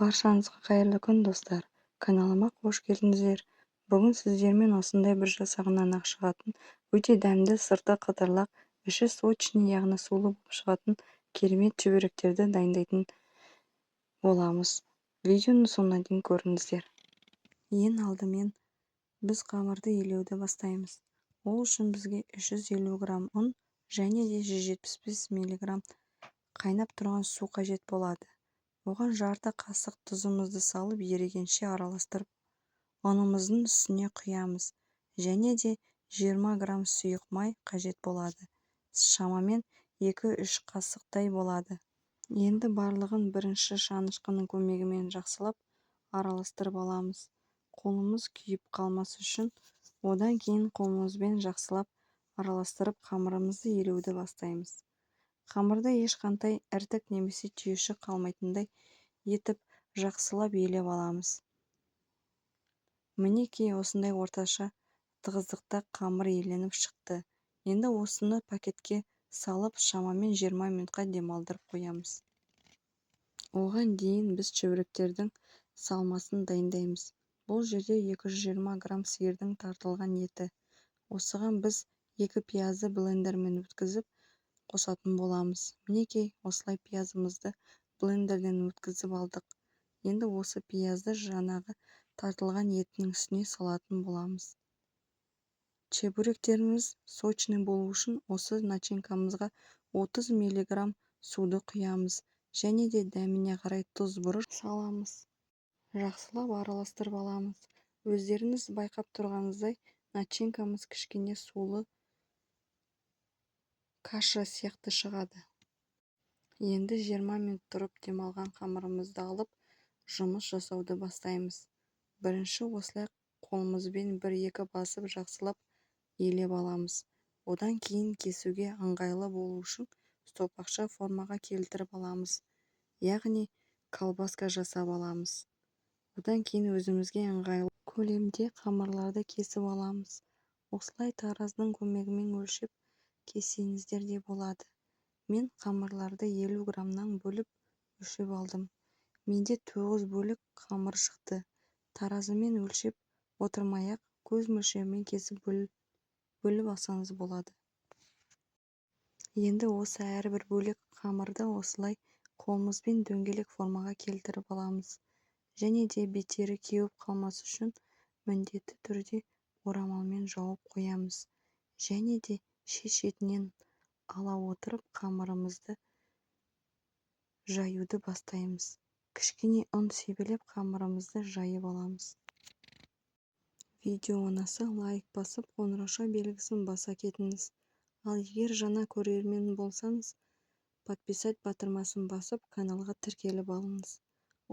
Баршаңызға қайырлы күн, достар! Каналыма қош келдіңіздер! Бүгін сіздермен осындай бір жасағаннан-ақ шығатын, өте дәмді, сырты қытырлақ, іші сочный, яғни сулы болып шығатын керемет чебуректерді дайындайтын боламыз. Видеоның соңына дейін көріңіздер. Ең алдымен біз қамырды елеуді бастаймыз. Ол үшін бізге 350 грамм ұн және де 175 миллиграмм қайнап тұрған су қажет болады. Оған жарты қасық тұзымызды салып, ерігенше араластырып, ұнымыздың үстіне құямыз. Және де 20 грамм сұйық май қажет болады. Шамамен 2-3 қасықтай болады. Енді барлығын бірінші шанышқының көмегімен жақсылап араластырып аламыз. Қолымыз күйіп қалмас үшін. Одан кейін қолымызбен жақсылап араластырып, қамырымызды елеуді бастаймыз. Қамырды ешқандай іртік немесе түйіршік қалмайтындай етіп жақсылап елеп аламыз. Мінекей, осындай орташа тығыздықта қамыр еленіп шықты. Енді осыны пакетке салып, шамамен 20 минутқа демалдырып қоямыз. Оған дейін біз чебуректердің салмасын дайындаймыз. Бұл жерде 220 грамм сиырдың тартылған еті. Осыған біз 2 пиязды блендермен өткізіп қосатын боламыз. Мінекей, осылай пиязымызды блендерден өткізіп алдық. Енді осы пиязды жаңағы тартылған еттің үстіне салатын боламыз. Чебуректеріміз сочный болу үшін осы начинкамызға 30 миллиграмм суды құямыз және де дәміне қарай тұз, бұрыш саламыз. Жақсылап араластырып аламыз. Өздеріңіз байқап тұрғаныңыздай, начинкамыз кішкене сулы каша сияқты шығады. Енді 20 минут тұрып демалған қамырымызды алып, жұмыс жасауды бастаймыз. Бірінші осылай қолымызбен бір-екі басып, жақсылап елеп аламыз. Одан кейін кесуге ыңғайлы болу үшін сопақша формаға келтіріп аламыз, яғни колбаска жасап аламыз. Одан кейін өзімізге ыңғайлы көлемде қамырларды кесіп аламыз. Осылай таразының көмегімен өлшеп кессеңіздер де болады. Мен қамырларды 50 граммнан бөліп өлшеп алдым. Менде 9 бөлік қамыр шықты. Таразымен өлшеп отырмай-ақ, көз мөлшерімен кесіп бөліп алсаңыз болады. Енді осы әрбір бөлек қамырды осылай қолымызбен дөңгелек формаға келтіріп аламыз. Және де беттері кеуіп қалмас үшін міндетті түрде орамалмен жауып қоямыз. Және де шет-шетінен ала отырып, қамырымызды жаюды бастаймыз. Кішкене ұн себелеп, қамырымызды жайып аламыз. Видео ұнаса, лайк басып, қоңырауша белгісін баса кетіңіз. Ал егер жаңа көрермен болсаңыз, подписать батырмасын басып, каналға тіркеліп алыңыз.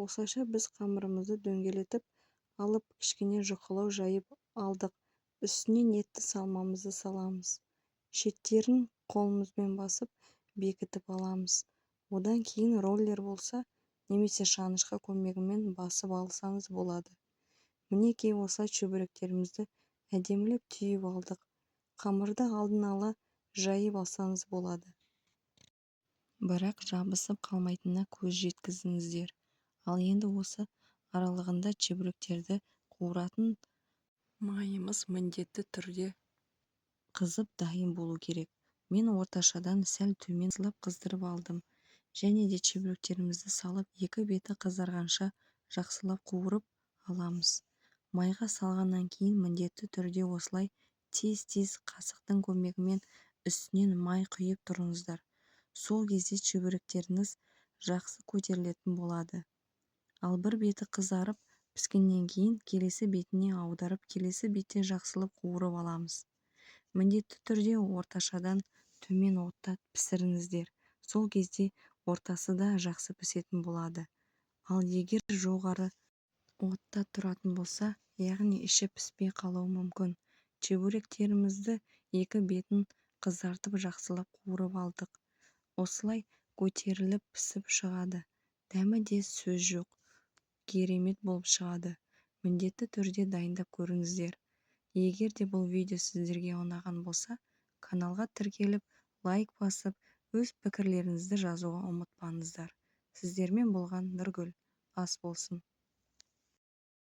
Осылайша біз қамырымызды дөңгелетіп алып, кішкене жұқалау жайып алдық. Үстінен етті салмамызды саламыз. Шеттерін қолымызбен басып, бекітіп аламыз. Одан кейін роллер болса немесе шанышқы көмегімен басып алсаңыз болады. Мінекей, осылай чебуректерімізді әдемілеп түйіп алдық. Қамырды алдын ала жайып алсаңыз болады. Бірақ жабысып қалмайтынына көз жеткізіңіздер. Ал енді осы аралығында чебуректерді қуыратын майымыз міндетті түрде қызып дайын болу керек. Мен орташадан сәл төмен жақсылап қыздырып алдым. Және де чебуректерімізді салып, екі беті қызарғанша жақсылап қуырып аламыз. Майға салғаннан кейін міндетті түрде осылай тез-тез қасықтың көмегімен үстінен май құйып тұрыңыздар. Сол кезде чебуректеріңіз жақсы көтерілетін болады. Ал бір беті қызарып піскеннен кейін келесі бетіне аударып, келесі бетте жақсылап қуырып аламыз. Міндетті түрде орташадан төмен отта пісіріңіздер. Сол кезде ортасы да жақсы пісетін болады. Ал егер жоғары отта тұратын болса, яғни іші піспей қалуы мүмкін. Чебуректерімізді екі бетін қызартып, жақсылап қуырып алдық. Осылай көтеріліп пісіп шығады. Дәмі де сөз жоқ, керемет болып шығады. Міндетті түрде дайындап көріңіздер. Егер де бұл видео сіздерге ұнаған болса, каналға тіркеліп, лайк басып, өз пікірлеріңізді жазуға ұмытпаңыздар. Сіздермен болған Нұргүл. Ас болсын!